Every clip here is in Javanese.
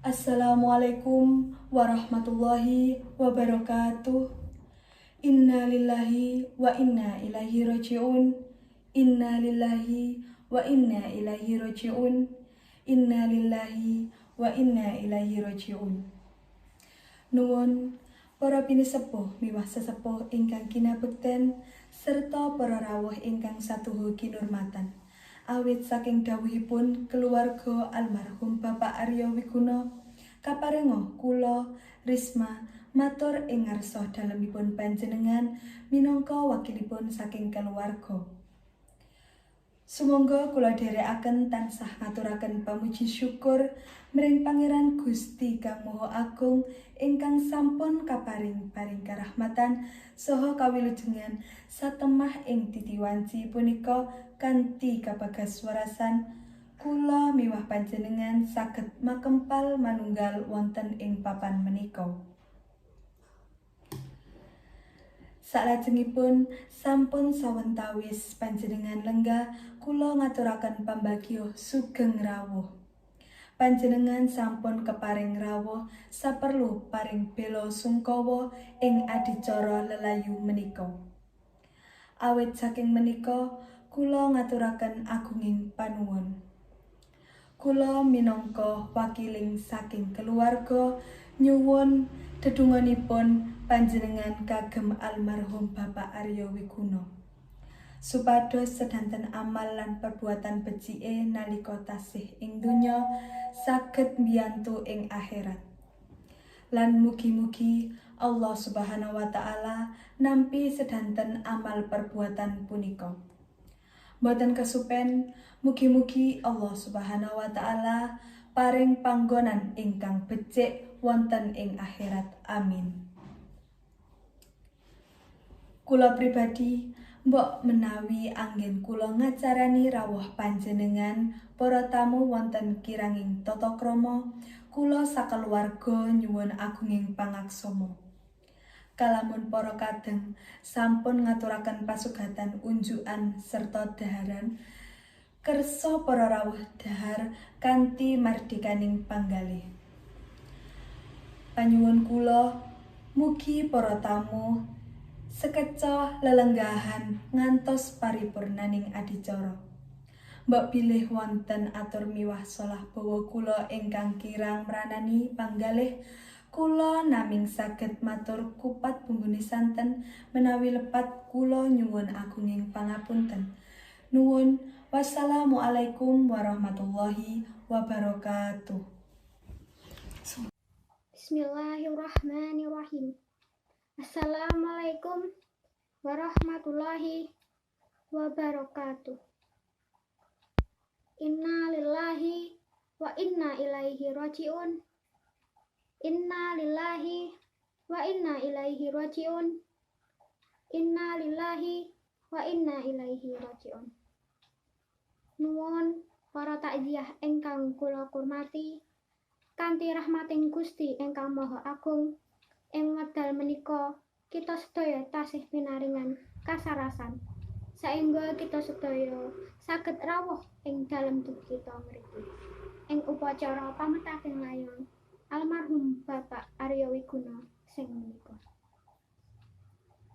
Assalamualaikum warahmatullahi wabarakatuh. Inna lillahi wa inna ilaihi rajiun. Inna lillahi wa inna ilaihi rajiun. Inna lillahi wa inna ilaihi rajiun. Nuwun para pinisepuh miwah sesepuh ingkang kinabekten serta para rawuh ingkang satuhu kinurmatan. Awit saking dawuhipun keluarga almarhum Bapak Aryo Wiguna, kaparenga kula Risma matur ing ngarsa dalemipun panjenengan minangka wakilipun saking keluarga. Sumangga kula dherekaken tansah ngaturaken pamuji syukur mring Pangeran Gusti Kang Maha Agung ingkang sampun kaparing paring karahmatan saha kawilujengan satemah ing titi wanci punika kanthi kabagas warasan kula miwah panjenengan saged makempal manunggal wonten ing papan menika. Salajengipun sampun sawentawis panjenengan lenggah kula ngaturaken pambagio sugeng rawuh. Panjenengan sampun keparing rawuh saperlu paring bela sungkawa ing adicara lelayu menika. Awit saking menika kula ngaturaken agunging panuwun. Kula minangka wakiling saking keluarga nyuwun dedunganipun panjenengan kagem almarhum Bapak Aryo Wiguna supados sedanten amal lan perbuatan becike nalika tasih ing donya saged mbiyantu ing akhirat. Lan mugi-mugi Allah Subhanahu wa taala nampi sedanten amal perbuatan punika. Mboten kesupen, mugi-mugi Allah Subhanahu wa taala paring panggonan ingkang becik wonten ing akhirat. Amin. Kula pribadi mbok menawi anggen kula ngacarani rawuh panjenengan para tamu wonten kiranging tata krama, kula sakeluarga nyuwun agunging pangaksama. Kalamun para kadang sampun ngaturaken pasugatan unjukan serta daharan, kersa para rawuh dahar kanthi mardikaning panggalih. Panyuwun kula mugi para tamu sekeca lelenggahan ngantos paripurnaning adicara. Mbok bilih wonten atur miwah solah bawa kula ingkang kirang mranani panggalih, kula naming saged matur kupat bumbune santen menawi lepat kula nyuwun agunging pangapunten. Nuwun, wassalamualaikum warahmatullahi wabarakatuh. Bismillahirrahmanirrahim. Assalamualaikum warahmatullahi wabarakatuh. Inna lillahi wa inna ilaihi rajiun. Inna lillahi wa inna ilaihi rajiun. Inna lillahi wa inna ilaihi rajiun. Nuwun para takziah ingkang kula kurmati, kanthi rahmating Gusti ingkang Maha Agung, ing wekdal menika kita sedaya tasih pinaringan kasarasan saengga kita sedaya saged rawuh ing dalem kita ngriki ing upacara pametaking layon almarhum Bapak Aryo Wiguna sing menika.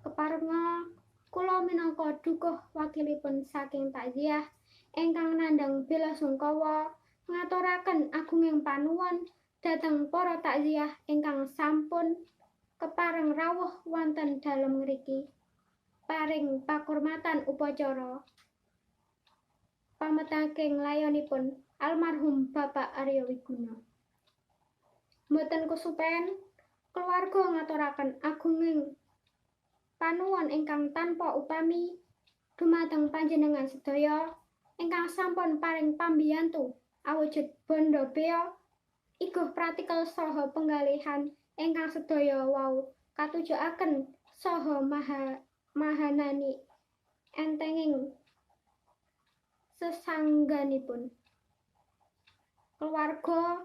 Keparenga kula minangka dukuh wakilipun saking takziah ingkang nandhang bela sungkawa ngaturaken agunging panuwun dhateng para takziah ingkang sampun kepareng rawuh wonten dalem ngriki paring pakurmatan upacara pametaking layonipun almarhum Bapak Aryo Wiguna. Mboten kesupen keluarga ngaturaken agunging panuwun ingkang tanpa upami dumateng panjenengan sedaya ingkang sampun paring pambiyantu awujud bondo bea iguh pratikel saha penggalihan ingkang sedaya wau katujuaken saha mahanani entenging sesangganipun. Keluarga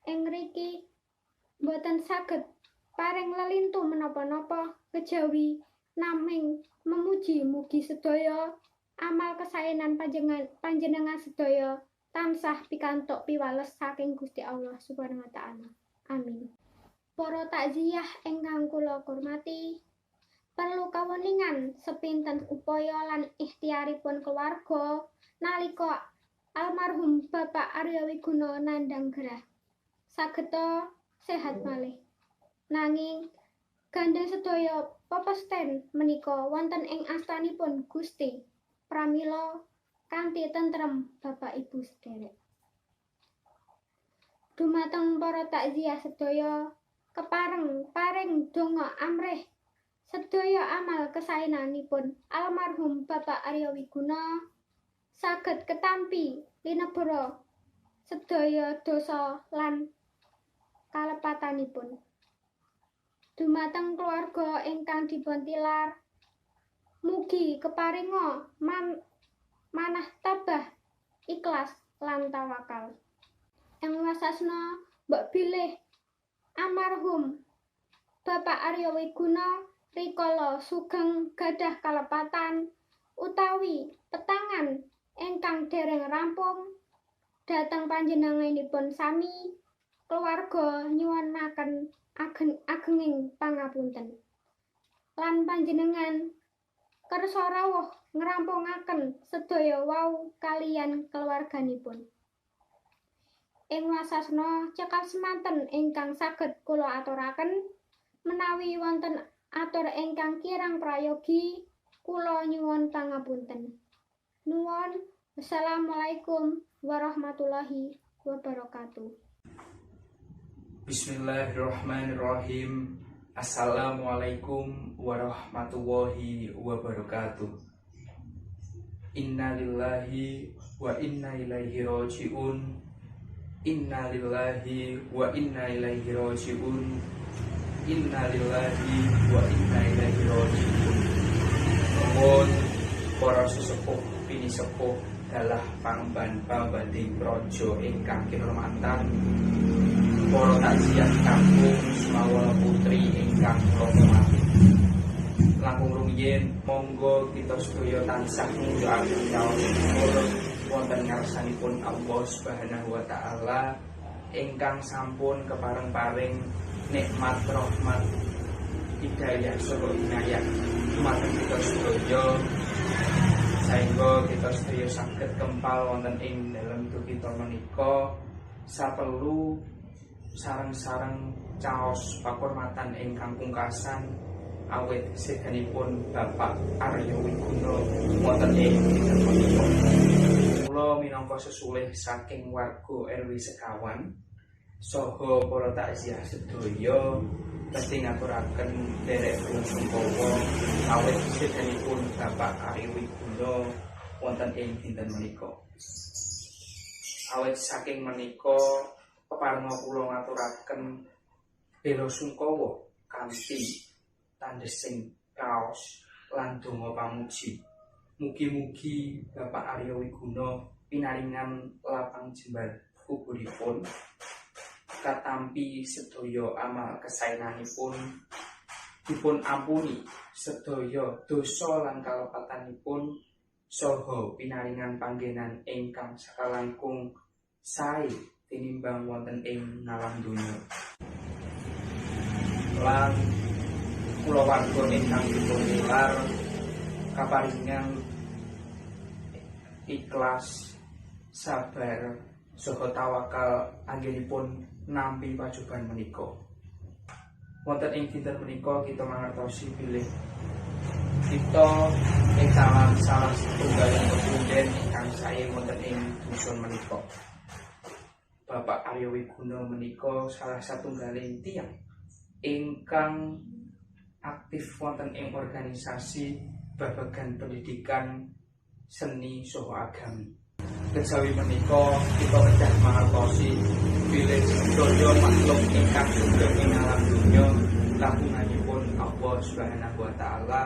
ing ngriki boten saged paring lelintu menapa-napa kejawi naming memuji mugi sedaya amal kesaenan panjenengan sedaya tansah pikantuk piwales saking Gusti Allah Subhanahu wa taala. Amin. Para takziah ingkang kula hormati, perlu kawuningan sepinten upaya lan ikhtiaripun keluarga nalika almarhum Bapak Arya Wiguna nandhang gerah. Sageta sehat malih. Nanging gandeng sedaya pepesten menika wonten ing astanipun Gusti. Pramila kanthi tentrem Bapak Ibu sederek. Dumateng para takziah sedaya kepareng paring donga amrih sedaya amal kesaenanipun almarhum Bapak Arya Wiguna saged ketampi linebera sedaya dosa lan kalepatanipun. Dumateng keluarga ingkang dipun tilar, mugi keparinga manah tabah, ikhlas lan tawakal. Ing wasasna mbok bilih almarhum Bapak Arya Wiguna rikala sugeng gadah kalepatan utawi petangan ingkang dereng rampung dhateng panjenenganipun sami keluarga nyuwunaken agenging pangapunten. Lan panjenengan kersa rawuh ngrampungaken sedaya wau kaliyan keluarganipun. Ing wasasna cekap semanten ingkang saged kula aturaken, menawi wonten atur ingkang kirang prayogi, kula nyuwun pangapunten. Nuwun. Wassalamualaikum warahmatullahi wabarakatuh. Bismillahirrahmanirrahim. Assalamualaikum warahmatullahi wabarakatuh. Innalillahi wa inna ilaihi rajiun. Innalillahi wa inna ilaihi rajiun. Innalillahi wa inna ilaihi rajiun. Nuwun para sesepuh pinisepuh dalah pangban pambanding praja ingkang kinurmatan, para takziah kampung Semawono Putri ingkang kula hormati. Langkung rumiyin monggo kita sedaya tansah ngunjukaken raos syukur wonten ngarsanipun Allah Subhanahu wa taala ingkang sampun kepareng paring nikmat rahmat hidayah saha inayah dumateng kita sedaya saengga kita sedaya saged kempal wonten ing dalem kita menika saperlu sareng-sareng caos pakurmatan ingkang pungkasan awit sedanipun Bapak Arya Wiguna wonten ing dinten menika. Kula minangka sesulih saking warga RW sekawan saha para takziah sedaya badhe ngaturaken derek belasungkawa awit sedanipun Bapak Arya Wiguna wonten ing dinten menika. Awit saking menika keparenga kula ngaturaken bela sungkawa kanthi tandhesing raos lan donga pamuji. Mugi-mugi Bapak Arya Wiguna pinaringan lapang jembar kuburipun, katampi sedaya amal kesaenanipun, dipun ampuni sedaya dosa lan kalepatanipun, saha pinaringan panggenan ingkang sakalangkung sae tinimbang wonten ing ngalam donya. Lan kulawarga ingkang dipun tilar kaparingan ikhlas, sabar saha tawakal anggenipun nampi pacoban menika. Wonten ing dinten menika kita mangertosi bilih kita ing salah satunggaling pepunden ingkang sae wonten ing dusun menika. Bapak Arya Wiguna menika salah satunggaling tiyang ingkang aktif wonten ing organisasi babagan pendidikan, seni saha agami. Kejawi menika kita kedah mangertosi bilih sedaya makhluk ingkang sugeng ing alam donya kagunganipun Allah Subhanahu wa taala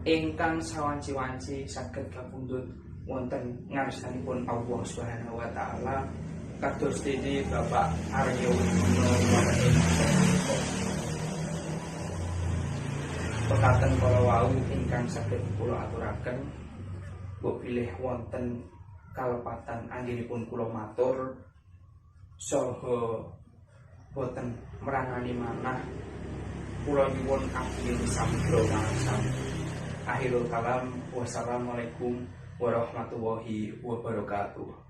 ingkang sawanci-wanci saged kapundhut wonten ngarsanipun Allah Subhanahu wa taala kados dene Bapak Arya Wiguna wonten ing menika. Pekaten kala wau ingkang saged kula aturaken, mbok bilih wonten Kalepatan anggenipun kula matur saha boten mrangani manah, kula nyuwun agunging samudra pangarsan. Akhirul kalam, wassalamualaikum warahmatullahi wabarakatuh.